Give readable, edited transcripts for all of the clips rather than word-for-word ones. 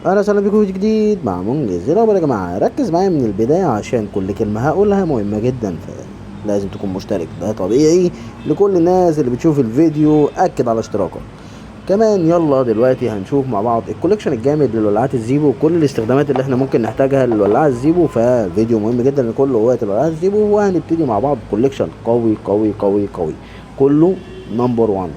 اهلا وسهلا بكم في جديد مع منجز. ايه الاخبار يا جماعة؟ ركز معايا من البداية عشان كل كلمة هقولها مهمة جدا، فلازم تكون مشترك، ده طبيعي لكل الناس اللي بتشوف الفيديو، اكد على اشتراكك كمان. يلا دلوقتي هنشوف مع بعض ال collection الجامد للولاعات الزيبو وكل الاستخدامات اللي احنا ممكن نحتاجها للولاعه الزيبو، ففيديو مهم جدا لكل هواة الولاعات الزيبو. وهنبتدي مع بعض collection قوي قوي قوي قوي كله number 1.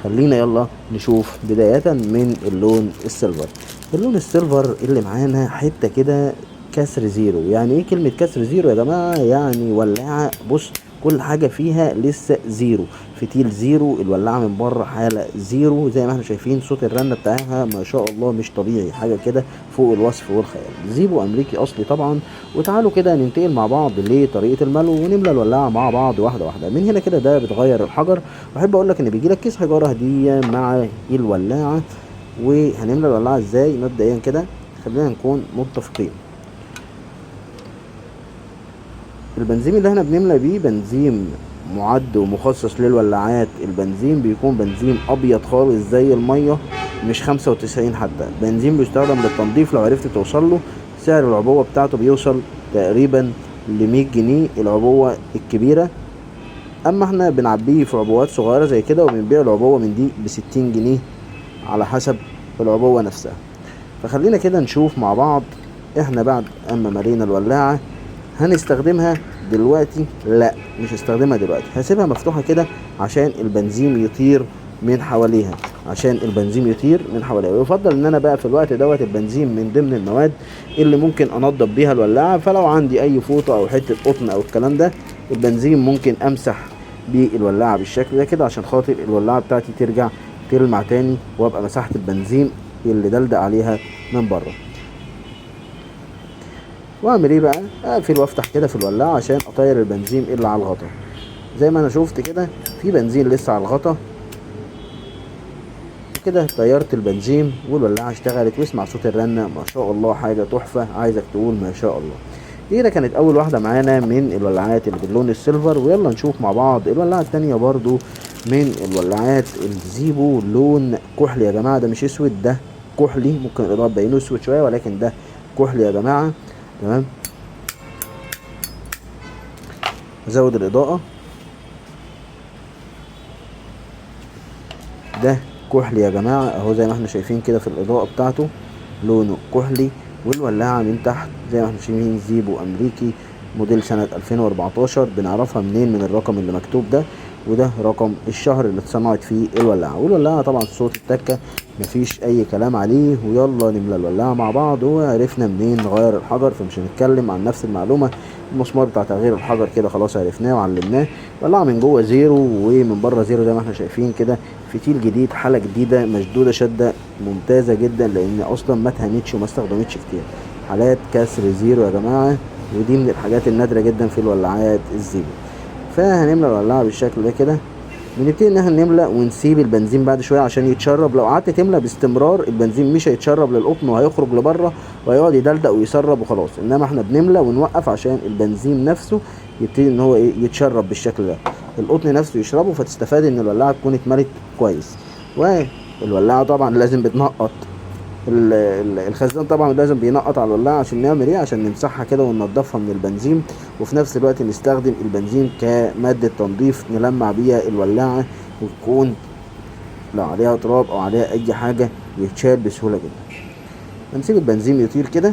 خلينا يلا نشوف بداية من اللون ال silver. اللون ال silver اللي معانا حتة كده كسر zero. يعني ايه كلمة كسر zero يا جماعة؟ يعني ولاعة، بص كل حاجة فيها لسه zero، فتيل zero، الولاعة من بره حالة zero زي ما احنا شايفين. صوت الرنة بتاعها ما شاء الله مش طبيعي، حاجة كده فوق الوصف والخيال. زيبو امريكي اصلي طبعا. وتعالوا كده ننتقل مع بعض لطريقة الملو ونملى الولاعة مع بعض واحدة واحدة. من هنا كده ده بتغير الحجر، واحب اقول لك ان بيجي لك كيس حجارة هدية مع الولاعة. وهنملى الولاعة ازاي؟ مبدئيا كده خلينا نكون متفقين، البنزين اللي احنا بنملى بيه بنزين معد ومخصص للولاعات. البنزين بيكون بنزين ابيض خالص زي المية، مش 95 حتى. بنزين بيستخدم للتنظيف، لو عرفت توصل له سعر العبوة بتاعته بيوصل تقريبا ل100 جنيه العبوة الكبيرة. اما احنا بنعبيه في عبوات صغيرة زي كده، وبنبيع العبوة من دي ب60 جنيه على حسب العبوة نفسها. فخلينا كده نشوف مع بعض احنا بعد اما ملينا الولاعة هنستخدمها دلوقتي؟ لا مش هستخدمها دلوقتي، هسيبها مفتوحة كده عشان البنزين يطير من حواليها، عشان البنزين يطير من حواليها. ويفضل ان انا بقى في الوقت دوت البنزين من ضمن المواد اللي ممكن انضف بيها الولاعة، فلو عندي اي فوطة او حتة قطن او الكلام ده، البنزين ممكن امسح بيه الولاعة بالشكل ده كده عشان خاطر الولاعة بتاعتي ترجع تلمع تاني، وابقى مسحت البنزين اللي دلدق عليها من بره. واعمل ايه بقى؟ اقفل وافتح كده في الولاعة عشان اطير البنزين اللي على الغطا. زي ما انا شفت كده في بنزين لسه على الغطا كده، طيرت البنزين والولاعة اشتغلت. واسمع صوت الرنة، ما شاء الله حاجة تحفة، عايزك تقول ما شاء الله. دي كده كانت اول واحدة معانا من الولاعات اللي باللون ال silver. ويلا نشوف مع بعض الولاعة التانية برضو من الولاعات الزيبو، لون كحلي يا جماعة، ده مش اسود ده كحلي، ممكن الاضاءة تبينه اسود شوية ولكن ده كحلي يا جماعة. تمام، ازود الاضاءة، ده كحلي يا جماعة اهو زي ما احنا شايفين كده في الاضاءة بتاعته لونه كحلي. والولاعة من تحت زي ما احنا شايفين زيبو امريكي موديل سنة 2014. بنعرفها منين؟ من الرقم اللي مكتوب ده، وده رقم الشهر اللي اتصنعت فيه الولاعة. والولاعة طبعا صوت التكة مفيش اي كلام عليه. ويلا نملى الولاعة مع بعض. وعرفنا منين نغير الحجر، فمش هنتكلم عن نفس المعلومة. المسمار بتاع تغيير الحجر كده خلاص عرفناه وعلمناه. الولاعة من جوه zero ومن بره zero زي ما احنا شايفين كده، فتيل جديد، حالة جديدة، مشدودة شدة ممتازة جدا، لان اصلا ما اتهنتش وما استخدمتش كتير. حالات كسر zero يا جماعة، ودي من الحاجات النادرة جدا في الولاعات الزيرو. فهنملى الولاعة بالشكل ده كده، بنبتدي ان احنا نملى ونسيب البنزين بعد شوية عشان يتشرب. لو قعدت تملى باستمرار البنزين مش هيتشرب للقطن وهيخرج لبره وهيقعد يدلدق ويسرب وخلاص. انما احنا بنملى ونوقف عشان البنزين نفسه يبتدي ان هو ايه يتشرب بالشكل ده، القطن نفسه يشربه، فتستفاد ان الولاعه تكون اتملت كويس. والولاعه طبعا لازم بتنقط، الخزان طبعا لازم بينقط على الولاعه عشان نعمل ايه؟ عشان نمسحها كده وننضفها من البنزين، وفي نفس الوقت نستخدم البنزين كمادة تنظيف نلمع بيها الولاعة، وتكون لو عليها تراب او عليها اي حاجة يتشال بسهولة جدا. هنسيب البنزين يطير كده،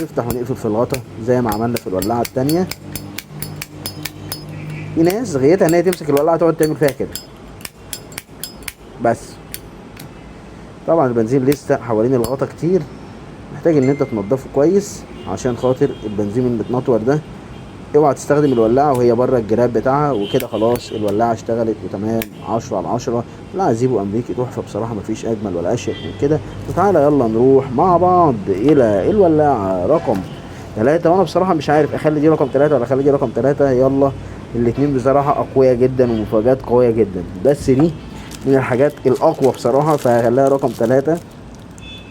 نفتح ونقفل في الغطا زي ما عملنا في الولاعة التانية. في ناس غايتها ان هي تمسك الولاعة تقعد تعمل فيها كده بس، طبعا البنزين لسه حوالين الغطا كتير، محتاج ان انت تنضفه كويس عشان خاطر البنزين المتنطور ده. اوعى تستخدم الولاعة وهي بره الجراب بتاعها. وكده خلاص الولاعة اشتغلت وتمام 10 على 10. لا زيبو امريكي تحفة بصراحة، مفيش اجمل ولا اشيك من كده. وتعالى يلا نروح مع بعض الى الولاعة رقم 3. وانا بصراحة مش عارف اخلي دي رقم 3 ولا اخلي دي رقم 3. يلا الاتنين بصراحة اقوياء جدا ومفاجآت قوية جدا، بس دي من الحاجات الاقوى بصراحة فهخليها رقم 3.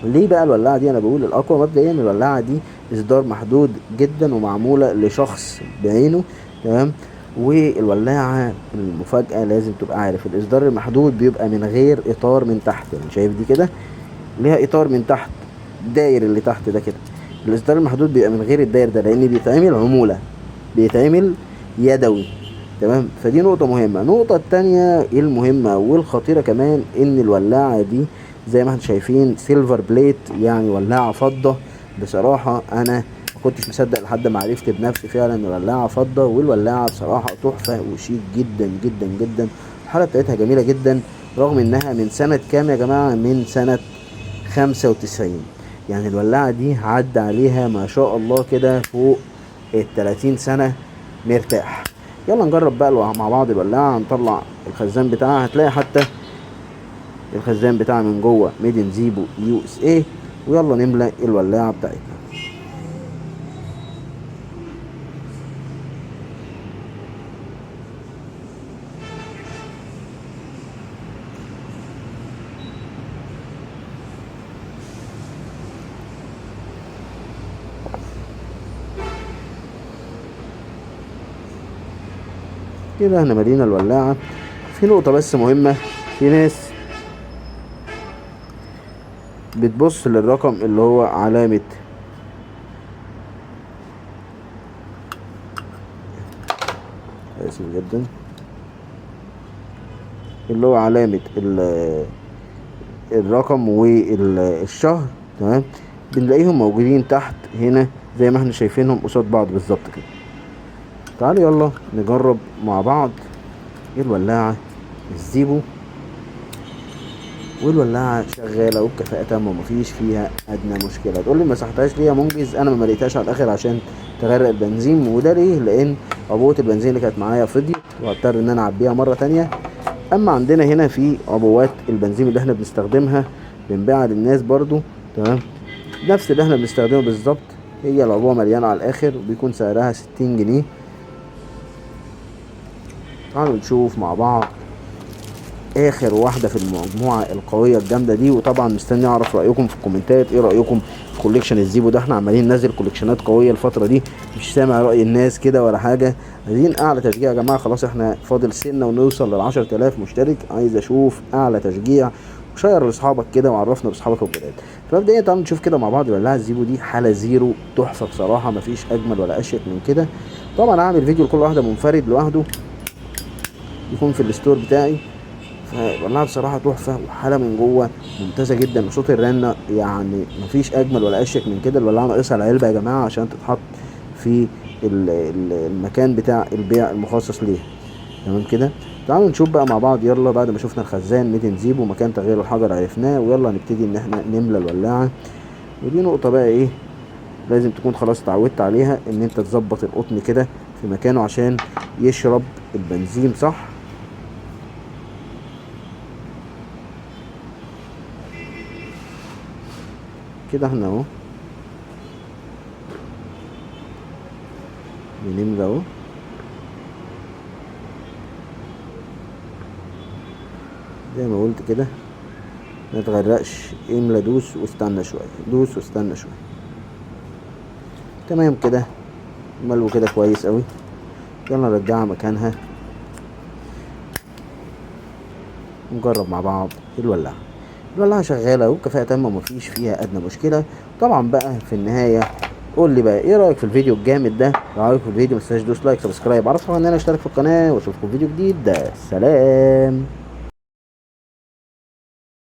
ليه بقى الولاعة دي انا بقول الاقوى؟ مبدئيا الولاعة دي اصدار محدود جدا ومعمولة لشخص بعينه، تمام. والولاعة المفاجأة لازم تبقى عارف الاصدار المحدود بيبقى من غير اطار من تحت، يعني شايف دي كده ليها اطار من تحت الداير اللي تحت ده كده. الاصدار المحدود بيبقى من غير الداير ده، لان بيتعمل عمولة، بيتعمل يدوي، تمام. فدي نقطة مهمة. النقطة التانية المهمة والخطيرة كمان، ان الولاعة دي زي ما احنا شايفين silver plate، يعني ولاعة فضة. بصراحة انا ما كنتش مصدق لحد ما عرفت بنفسي فعلا ان الولاعة فضة، والولاعة بصراحة تحفة وشيك جدا جدا جدا. الحالة بتاعتها جميلة جدا، رغم انها من سنة كام يا جماعة؟ من سنة 95. يعني الولاعة دي عدى عليها ما شاء الله كده فوق ال 30 سنة مرتاح. يلا نجرب بقى مع بعض الولاعة. هنطلع الخزان بتاعها، هتلاقي حتى الخزان بتاعها من جوه made in Zippo USA. ويلا نملى الولاعة بتاعتنا. كده احنا ملينا الولاعة. في نقطة بس مهمة، في ناس بتبص للرقم اللي هو علامة اسف جدا، اللي هو علامة الرقم والشهر، تمام. بنلاقيهم موجودين تحت هنا زي ما احنا شايفينهم قصاد بعض بالظبط كده. تعالوا يلا نجرب مع بعض الولاعة الزيبو. والولاعة شغالة وبكفاءة تامة ومفيش فيها أدنى مشكلة. تقول لي ما مسحتهاش ليه يا منجز؟ أنا ما مليتهاش على الآخر عشان تغرق البنزين، وده ليه؟ لأن عبوة البنزين اللي كانت معايا فضيت وهضطر إن أنا أعبيها مرة تانية. أما عندنا هنا في عبوات البنزين اللي إحنا بنستخدمها بنبيعها للناس برضو، تمام، نفس اللي إحنا بنستخدمه بالظبط. هي العبوة مليانة على الآخر وبيكون سعرها 60 جنيه. تعالوا نشوف مع بعض اخر واحدة في المجموعة القوية الجامدة دي. وطبعا مستني اعرف رايكم في الكومنتات، ايه رايكم في collection الزيبو ده؟ احنا عمالين ننزل كوليكشنات قوية الفترة دي، مش سامع راي الناس كده ولا حاجة. عايزين اعلى تشجيع يا جماعة، خلاص احنا فاضل سنة ونوصل لل 10,000 مشترك. عايز اشوف اعلى تشجيع، وشير لاصحابك كده وعرفنا باصحابك الجداد. فمبدئيا تعالوا نشوف كده مع بعض الولاعه الزيبو دي، حاله زيرو تحفة بصراحة، مفيش اجمل ولا اشيك من كده. طبعا هعمل فيديو لكل واحدة منفرد لوحده يكون في ال store بتاعي. فالولاعه بصراحة تحفة وحاله من جوه ممتازة جدا، وصوت الرنه يعني مفيش اجمل ولا اشيك من كده. الولاعه ناقصها العلبة يا جماعة عشان تتحط في المكان بتاع البيع المخصص ليها، تمام كده. تعالوا نشوف بقى مع بعض يلا، بعد ما شفنا الخزان made in Zippo ومكان تغيير الحجر عرفناه، ويلا نبتدي ان احنا نملى الولاعه. ودي نقطة بقى ايه لازم تكون خلاص اتعودت عليها، ان انت تظبط القطن كده في مكانه عشان يشرب البنزين صح. كده احنا اهو بنملى اهو، زي ما قلت كده ما تغرقش، املى دوس واستنى شوية، دوس واستنى شوية، تمام كده. ملو كده كويس قوي. يلا نرجعها مكانها ونجرب مع بعض الولاعة. الولاعة شغالة وبكفاءة تامة ومفيش فيها أدنى مشكلة. طبعا بقى في النهاية قول لي بقى ايه رأيك في الفيديو الجامد ده. لو عجبك الفيديو ما تنساش تدوس like subscribe، عرفوا ان انا اشترك في القناة، واشوفكم في فيديو جديد. سلام.